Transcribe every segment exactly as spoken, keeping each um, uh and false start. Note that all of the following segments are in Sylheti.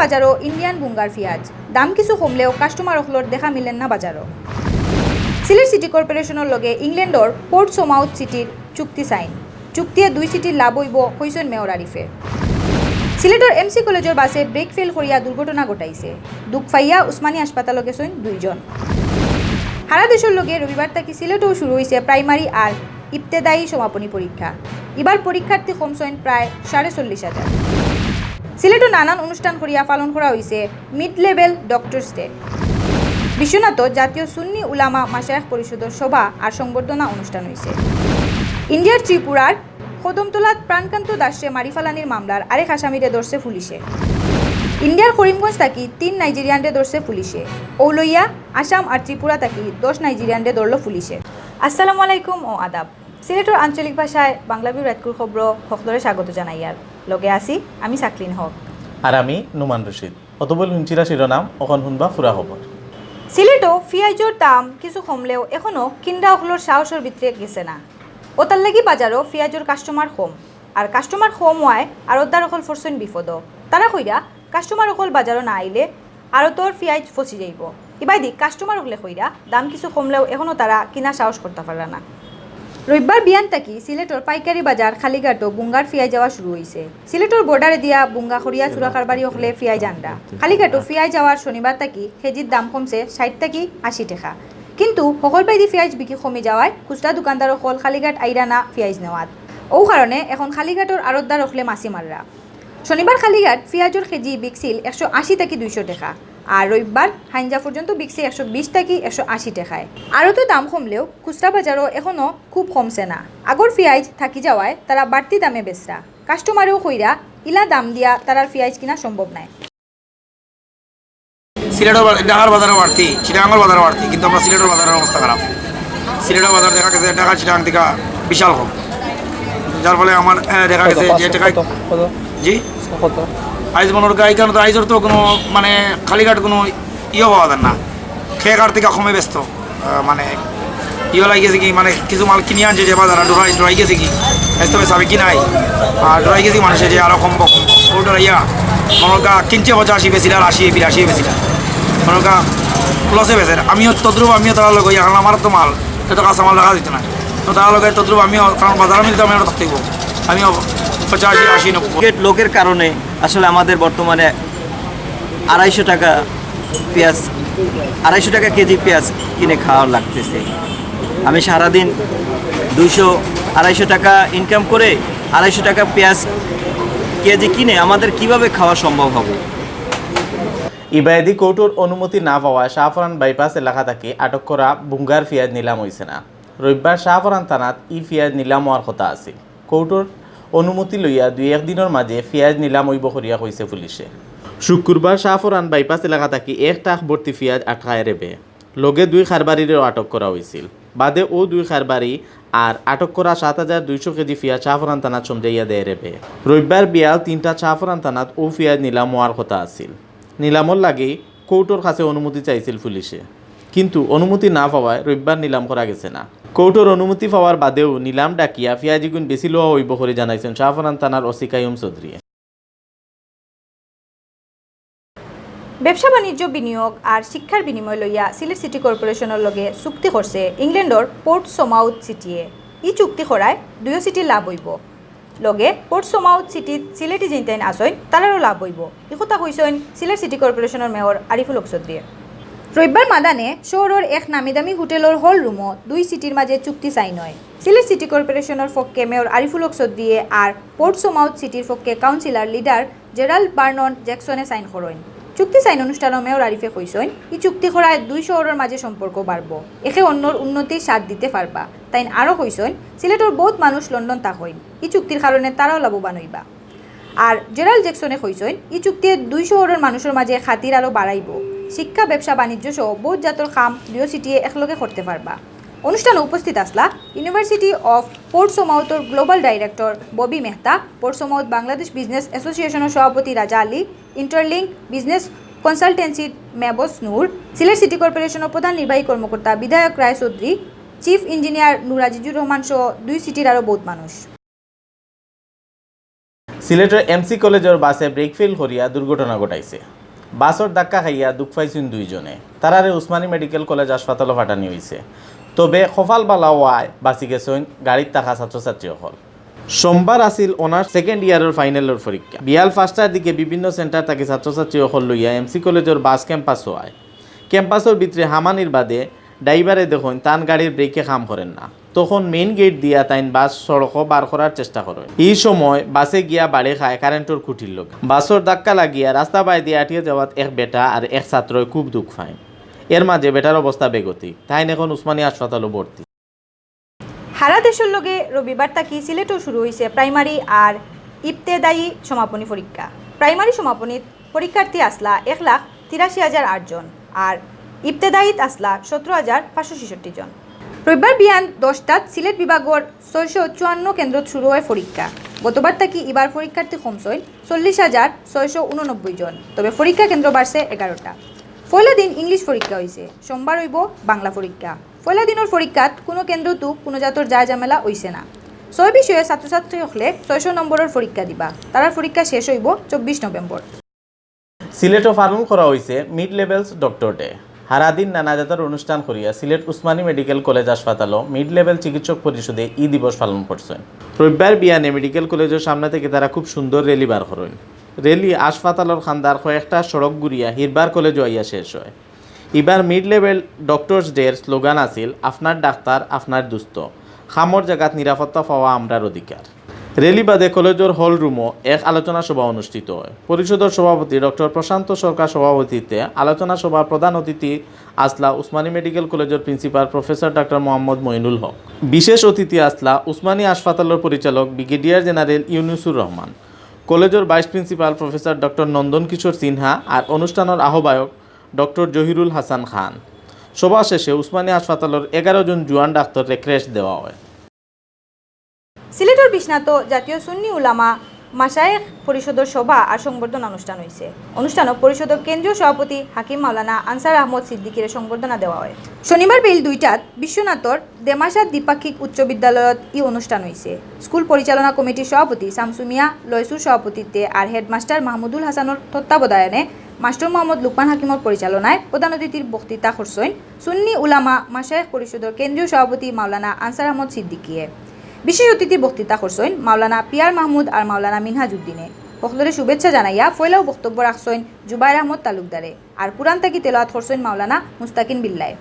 বাজারো ইন্ডিয়ান বুঙ্গার পিয়াজ, দাম কিছু কমলেও কাস্টমার অকলর দেখা মিলের না বাজারো। সিলেট সিটি কর্পোরেশনর লগে ইংল্যান্ডর পোর্টসমাউথ সিটির চুক্তি সাইন। চুক্তিয়ে দুই সিটির লাভ অইবো, কইছইন মেয়র আরিফে। সিলেটর এমসি কলেজর বাসে ব্রেক ফেল করিয়া দুর্ঘটনা ঘটাইছে। দুখ পাইয়া উসমানী হাসপাতালো গেছইন দুইজন। সারা দেশর লগে রবিবার থাকি সিলেটও শুরু অইছে প্রাইমারি আর ইবতেদায়ী সমাপনী পরীক্ষা। ইবার পরীক্ষার্থী কমছইন প্রায় সাড়ে চল্লিশ হাজার। সিলেটও নানান অনুষ্ঠান করিয়া পালন করা অইছে মিড লেভেল ডক্টরস ডে। বিশ্বনাথও জাতীয় সুন্নি উলামা মাশায়েখ পরিষদর সভা আর সংবর্ধনা অনুষ্ঠান অইছে। ইন্ডিয়ার ত্রিপুরার কদমতলাত প্রাণকান্ত দাসরে মারি ফালানির মামলার আরেক আসামিরে ধরছে পুলিশে। ইন্ডিয়ার করিমগঞ্জ থাকি তিন নাইজেরিয়ানরে ধরছে পুলিশে। অউ লইয়া আসাম আর ত্রিপুরা থাকি দশ নাইজেরিয়ানরে ধরলো পুলিশে। আসসালামু আলাইকুম ও আদাব। সিলেটর আঞ্চলিক ভাষায় বাংলা ভিউ রাইতকুর খবরো হকলরে স্বাগত জানাইয়ার। লগে আছি আমি সাকলিন হক। আর আমি নুমান রশিদ। অতবইল হুনছিরা শিরোনাম, অখন হুনবা পুরা খবর। সিলেটও পিয়াজর দাম কিছু কমলেও এখনো কিনরা অকলর সাহসর ভিতরে গেছে না। অতার লাগি বাজারো পিয়াজর কাস্টমার কম। আর কাস্টমার কম অওয়ায় আড়তদার অকল পড়ছইন বিপদো। তারা কইরা কাস্টমার অকল বাজারো না আইলে আড়তর পিয়াজ ফসি যাইবো। ইবায়দি কাস্টমার অকলে কইরা দাম কিছু কমলেও এখনো তারা কিনা সাহস করতা পাররা না। রবিবার বিয়ান থাকি সিলেটর পাইকারি বাজার কালীঘাটও বুঙ্গার পিয়াজ যাওয়া শুরু অইছে। সিলেটর বর্ডারে দিয়া বুঙ্গা করিয়া চুরা কারবারি অকলে পিয়াজ আনরা। কালীঘাটও পিয়াজ যাওয়ার শনিবার থাকি কেজির দাম কমছে ষাইট থাকি আশি টেকা। কিন্তু হকল বায়দি পিয়াজ বিক্রি কমি যাওয়ায় খুচরা দোকানদার অকল কালীঘাট আইরা না পিয়াজ নেওয়াত। অউ কারণে এখন কালীঘাটর আড়তদার অকলে মাছি মাররা। শনিবার কালীঘাট পিয়াজর কেজি বিকছিল একশো আশি থাকি দুইশো টেকা, আর রবিবার হাইঞ্জা পর্যন্ত বিকছে একশো বিশ থাকি একশো আশি টেকায়। আড়তো দাম কমলেও খুচরা বাজারও এখনো খুব কমছে না। আগর পিয়াজ থাকি যাওয়ায় তারা বাড়তি দামে বেচরা। কাস্টমারেও কইরা ইলা দাম দিয়া তারার পিয়াজ কিনা সম্ভব নায়। সিলেটর বা-, ঢাকার বাজারো বাড়তি, চিটাগাংর বাজারো বাড়তি, কিন্তু আমরা সিলেটর বাজারর অবস্থা খারাপ। সিলেটর বাজার দেখা গেছে ঢাকা চিটাগাং থাকি বিশাল কম, যার ফলে আমার, আহ, দেখা গেছে যে টেকায়, জি, আইজ মনে হয় এখানে তো আইজর তো কোনো মানে কালীঘাট কোনো ইয়ে পাওয়া যায় না, কে কার থাকি কমে বেচতো। আহ, মানে ইয়ে লাগি গেছে কি, মানে কিছু মাল কিনি আনছে যে বাজার, আর ডরাই, ডরাই গেছে কি, এত বেশি আমি কিনাই, আর ডরাই গেছে কি মানুষে যে আরো কম কম, ও ডরাইয়া মনে হয় কিনছে পঁচাশি বেশি আর আশি বিরাশি বেশি, মনে হয় লসে বেচে। আমিও তদ্রুপ, আমিও তারা লোক, এখন আমার তো মাল, এত কাঁচা মাল রাখা দিত না, তো তারা লোকের তদ্রুপ আমিও, কারণ বাজারে মিলতে আমি ওটা থাকতে হইব, আমিও পঁচাশি আশি নব্বই। লোকের কারণে আসলে আমাদের বর্তমানে আড়াইশো টাকা পেঁয়াজ, আড়াইশো টাকা কেজি পেঁয়াজ কিনে খাওয়া লাগতেছে। আমি সারাদিন দুইশো আড়াইশো টাকা ইনকাম করে আড়াইশো টাকা পেঁয়াজ কেজি কিনে আমাদের কিভাবে খাওয়া সম্ভব হবে? ইবায়দি কোর্টর অনুমতি না পাওয়ায় শাহপরান বাইপাস এলাকা থাকি আটক করা বুঙ্গার পিয়াজ নিলাম অইছে না। রবিবার শাহপরান থানাত ই পিয়াজ নিলাম অওয়ার কথা আছিল। কোর্টর অনুমতি লইয়া দুই এক দিনর মাঝে পিয়াজ নিলাম অইব করিয়া কইছে পুলিশে। শুক্রবার শাহপরান বাইপাস এলাকা থাকি এক ট্রাক ভর্তি পিয়াজ আটকায় রেবে। লগে দুই কারবারিরেও আটক করা অইছিল। বাদে অউ দুই কারবারি আর আটক করা সাত হাজার দুইশো কেজি পিয়াজ শাহপরান থানাত সমজাইয়া দেয় রেবে। রবিবার বিয়াল তিনটাত শাহপরান থানাত অউ পিয়াজ নিলাম অওয়ার কথা আছিল। নিলামর লাগি কোর্টর কাছে অনুমতি চাইছিল পুলিশে, কিন্তু অনুমতি না পাওয়ায় রবিবার নিলাম করা গেছে না। কোর্টর অনুমতি পাওয়ার বাদেও নিলাম ডাকিয়া পিয়াজ ইগুন বেচি লওয়া অইব করি জানাইছইন শাহপরান থানার ওসি কাইয়ুম চৌধুরীয়ে। ব্যবসা বাণিজ্য, বিনিয়োগ আর শিক্ষার বিনিময় লইয়া সিলেট সিটি কর্পোরেশনর লগে চুক্তি করছে ইংল্যান্ডর পোর্টসমাউথ সিটিয়ে। ই চুক্তি করায় দুইও সিটির লাভ অইব। লগে পোর্টসমাউথ সিটিত সিলেটি যেইনতাইন আছইন তারারও লাভ অইব। ই কথা কইছইন সিলেট সিটি কর্পোরেশনর মেয়র আরিফুল হক চৌধুরীয়ে। রবিবার মাদানে শহরর এক নামিদামি হোটেলর হল রুমো দুই সিটির মাঝে চুক্তি সাইন অয়। সিলেট সিটি কর্পোরেশনর পক্ষে মেয়র আরিফুল হক চৌধুরীয়ে আর পোর্টসমাউথ সিটির পক্ষে কাউন্সিলর লিডার জেরাল্ড বার্নন জ্যাকসনে সাইন করইন। চুক্তি সাইন অনুষ্ঠানো মেয়র আরিফে কইছইন, ই চুক্তি করায় দুই শহরর মাঝে সম্পর্ক বাড়ব, একে অন্যর উন্নতির সাথ দিতে পারবা। তাইন আরও কইছইন, সিলেটর বউত মানুষ লন্ডন থাকইন, ই চুক্তির কারণে তারাও লাভবান অইবা। আর জেরাল্ড জ্যাকসনে কইছইন, ই চুক্তিয়ে দুই শহরর মানুষর মাঝে খাতির আরও বাড়াইব। শিক্ষা, ব্যবসা, বাণিজ্য সহ বউত জাতর কাম দুইও সিটিয়ে একলগে করতে পারবা। অনুষ্ঠানো উপস্থিত আছলা University of Portsmouthর গ্লোবাল ডাইরেক্টর ববি মেহতা, পোর্টসমাউথ বাংলাদেশ বিজনেস অ্যাসোসিয়েশনর সভাপতি রাজা আলী, ইন্টারলিংক বিজনেস কনসালটেন্সির মেবস নূর, সিলেট সিটি কর্পোরেশনর প্রধান নির্বাহী কর্মকর্তা বিধায়ক রায় চৌধুরী, চিফ ইঞ্জিনিয়ার নূর আজিজুর রহমান সহ দুই সিটির আরও বউত মানুষ। সিলেটর এমসি কলেজর বাসে ব্রেক ফেইল করিয়া দুর্ঘটনা ঘটাইছে। বাসর ধাক্কা খাইয়া দুখ পাইছইন দুইজনে। তারারে উসমানী মেডিকেল কলেজ হাসপাতালো পাঠানি অইছে। তবে কপাল ভালা অওয়ায় বাঁচি গেছইন গাড়িত থাকা ছাত্রছাত্রী অকল। সোমবার আছিল অনার্স সেকেন্ড ইয়ারর ফাইনালর পরীক্ষা। বিয়াল পাঁচটার দিকে বিভিন্ন সেন্টার থাকি ছাত্রছাত্রী অকল লইয়া এমসি কলেজর বাস ক্যাম্পাসো আয়। ক্যাম্পাসর ভিতরে হামানির বাদে ড্রাইভারে দেখইন তান গাড়ির ব্রেকে কাম করের না। তখন মেইন গেইট দিয়া তাইন বাস সড়কো বার করার চেষ্টা করইন। ই সময় বাসে গিয়া বাড়ি খায় কারেন্টর খুঁটির লগে। বাসর ধাক্কা লাগিয়া রাস্তা বায়দি আটিয়া যাওয়াত এক বেটা আর এক ছাত্রয় খুব দুখ পাইন। এর মাঝে বেটার অবস্থা বেগতিক, তাইন এখন উসমানী হাসপাতালো ভর্তি। হারা দেশর লগে রবিবার থাকি সিলেটও শুরু অইছে প্রাইমারি আর ইবতেদায়ী সমাপনী পরীক্ষা। প্রাইমারি সমাপনীত পরীক্ষার্থী আছলা এক লাখ তিরাশি হাজার আট জন, আর ইবতেদায়ীত আছলা সতেরো হাজার পাঁচশো ছেষট্টি জন। রবিবার বিয়ান দশটাত সিলেট বিভাগর ছয়শো চুয়ান্ন কেন্দ্রত শুরু অয় পরীক্ষা। গতবার থাকি ইবার পরীক্ষার্থী কমছইন চল্লিশ হাজার ছয়শো ঊননব্বই জন, তবে পরীক্ষা কেন্দ্র বাড়ছে এগারোটা। পয়লা দিন ইংলিশ পরীক্ষা অইছে, সোমবার অইবো বাংলা পরীক্ষা। পয়লা দিনর পরীক্ষাত কুনু কেন্দ্রতু কুনু জাতর যায় ঝামেলা অইছে না। ছয় বিষয়ে ছাত্রছাত্রী অকলে ছয়শো নম্বরর পরীক্ষা দিবা। তারার পরীক্ষা শেষ অইবো চব্বিশ নভেম্বর। সিলেটও পালন করা অইছে মিড লেভেলস ডক্টর ডে। হারাদিন নানা জাতর অনুষ্ঠান করিয়া সিলেট উসমানী মেডিকেল কলেজ হাসপাতালো মিড লেভেল চিকিৎসক পরিষদে ই দিবস পালন করছইন। রবিবার বিয়ানে মেডিকেল কলেজর সামনে থাকি তারা খুব সুন্দর র‍্যালি বার করইন। র‍্যালি হাসপাতালর কান্দার কয়েকটা সড়ক ঘুরিয়া হিরবার কলেজো আইয়া শেষ অয়। ইবার মিড লেভেল ডক্টরস ডের স্লোগান আছিল, "আপনার ডাক্তার, আপনার দুস্ত, কামর জাগাত নিরাপত্তা পাওয়া আমরার অধিকার।" র‍্যালি বাদে কলেজর হল রুমো এক আলোচনা সভা অনুষ্ঠিত অয়। পরিষদর সভাপতি ডক্টর প্রশান্ত সরকার সভাপতিত্বে আলোচনা সভার প্রধান অতিথি আছলা উসমানী মেডিকেল কলেজর প্রিন্সিপাল প্রফেসর ডাক্তার মোহাম্মদ মইনুল হক। বিশেষ অতিথি আছলা উসমানী হাসপাতালর পরিচালক ব্রিগেডিয়ার জেনারেল ইউনুসুর রহমান, কলেজর ভাইস প্রিন্সিপাল প্রফেসর ডক্টর নন্দন কিশোর সিনহা আর অনুষ্ঠানর আহ্বায়ক ডক্টর জহিরুল হাসান খান। সভা শেষে উসমানী হাসপাতালর এগারো জন জুয়ান ডাক্তাররে ক্রেস্ট দেওয়া অয়। সিলেটর বিশ্বনাথো জাতীয় সুন্নি উলামা মাশায়েখ পরিষদর সভা আর সংবর্ধনা অনুষ্ঠান অইছে। অনুষ্ঠানো পরিষদর কেন্দ্রীয় সভাপতি হাকিম মাওলানা আনসার আহমদ সিদ্দিকীরে সংবর্ধনা দেওয়া অয়। শনিবার বিকেল দুইটাত বিশ্বনাথর দেমাশা দ্বিপাক্ষিক উচ্চ বিদ্যালয়ত ই অনুষ্ঠান অইছে। স্কুল পরিচালনা কমিটির সভাপতি শামসু মিয়া লয়সুর সভাপতিত্বে আর হেডমাস্টার মাহমুদুল হাসানর তত্ত্বাবধানে মাস্টার মোহাম্মদ লুকমান হাকিমর পরিচালনায় প্রধান অতিথির বক্তৃতা করছইন সুন্নি উলামা মাশায়েখ পরিষদর কেন্দ্রীয় সভাপতি মাওলানা আনসার আহমদ সিদ্দিকীয়ে। বিশেষ অতিথি বক্তৃতা করছইন মাওলানা পিয়ার মাহমুদ আর মাওলানা মিনহাজ উদ্দিনে। ভক্তরে শুভেচ্ছা জানাইয়া পয়লাউ বক্তব্য রাখছইন জুবায়ের আহমদ তালুকদারে, আর কুরআন থাকি তেলাওয়াত করছইন মাওলানা মুস্তাকিন বিল্লায়।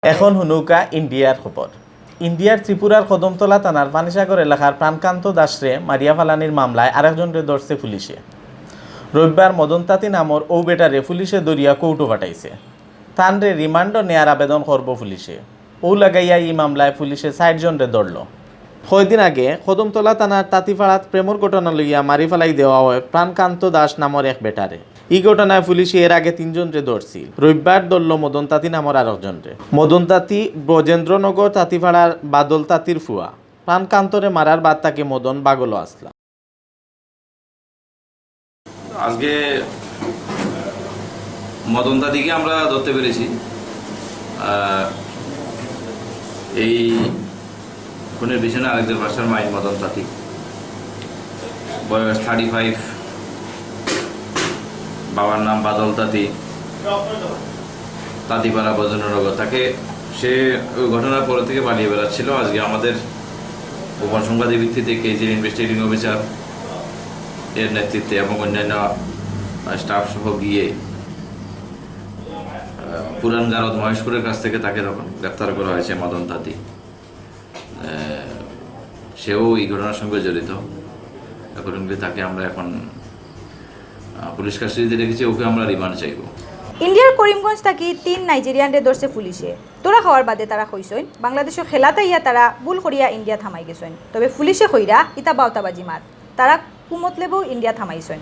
এখন হুনউক্কা ইন্ডিয়ার খবর। ইন্ডিয়ার ত্রিপুরার কদমতলা থানার পানিসাগর এলাকার প্রাণকান্ত দাসরে মারিয়া ফালানির মামলায় আরেকজনরে ধরছে পুলিশে। রবিবার মদন তাঁতি নামর অউ বেটারে পুলিশে ধরিয়া কোর্টো পাঠাইছে। তানরে রিমান্ডো নেয়ার আবেদন করবো পুলিশে। অউ লাগাইয়া ই মামলায় পুলিশে চাইরজনরে ধরলো। কয়দিন আগে কদমতলা থানার তাঁতিপাড়াত প্রেমর ঘটনা লইয়া মারি ফালাই দেওয়া অয় প্রাণকান্ত দাস নামর এক বেটারে। ই ঘটনায় পুলিশে এর আগে তিনজনরে ধরছিল। রবিবার ধরলো মদন তাঁতি নামর আরকজনরে। মদন তাঁতি ব্রজেন্দ্রনগর তাঁতিপাড়ার বাদল তাঁতির ফুয়া। প্রাণকান্তরে মারার বাদ থাকি মদন বাগলো আছলা। আজকে মদন তাঁতিকে আমরা ধরতে পেরেছি। আহ, এই খুনের পিছনে আরেকজন মাস্টার মাইন্ড মদন তাঁতি, বয়স থার্টি ফাইভ, বাবার নাম বাদল তাঁতি, তাঁতিপাড়া বজনরগ। তাকে, সে ওই ঘটনার পরে থেকে পালিয়ে বেড়াচ্ছিল। আজকে আমাদের গোপন সংবাদের ভিত্তিতে কেজির ইনভেস্টিগেটিং অফিসার এর নেতৃত্বে এবং অন্যান্য স্টাফ সহ গিয়ে, আহ, পুরান গারদ মহেশপুরের কাছ থেকে তাকে তখন গ্রেপ্তার করা হয়েছে, মদন তাঁতি। আহ, সেও এই ঘটনার সঙ্গে জড়িত। অ্যাকর্ডিংলি তাকে আমরা এখন, আহ, পুলিশ কাস্টাডিতে রেখেছি, ওকে আমরা রিমান্ড চাইবো। ইন্ডিয়ার করিমগঞ্জ থাকি তিন নাইজেরিয়ানরে ধরছে পুলিশে। ধরা খাওয়ার বাদে তারা কইছইন, বাংলাদেশো খেলাত আইয়া তারা ভুল করিয়া ইন্ডিয়াত হামাই গেছইন। তবে পুলিশে কইরা ইতা বাউতাবাজি মাত। তারা কুমতলবেউ ইন্ডিয়াত হামাইছইন।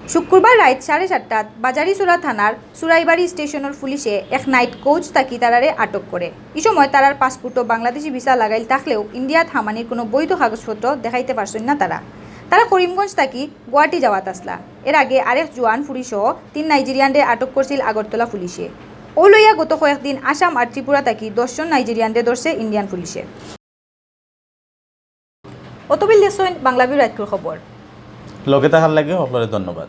শুক্রবার রাইত সাড়ে সাতটাত বাজারিছড়া থানার সুরাইবাড়ি স্টেশনর পুলিশে এক নাইট কোচ থাকি তারারে আটক করে। ই সময় তারার পাসপোর্টো বাংলাদেশি ভিসা লাগাইল থাকলেও ইন্ডিয়াত হামানির কুনু বৈধ কাগজপত্র দেখাইতে পারছইন না তারা। তারা করিমগঞ্জ থাকি গুয়াহাটি যাওয়াত আছলা। এর আগে আরেক জুয়ান ফুড়ি সহ তিন নাইজেরিয়ানরে আটক করছিল আগরতলা পুলিশে। অউ লইয়া গত কয়েকদিন আসাম আর ত্রিপুরা থাকি দশ জন নাইজেরিয়ানরে ধরছে ইন্ডিয়ান পুলিশে। অতবিল দেশইন বাংলা ভিউ রাইতকুর খবর। লগে থাকার লাগি সকলরে ধন্যবাদ।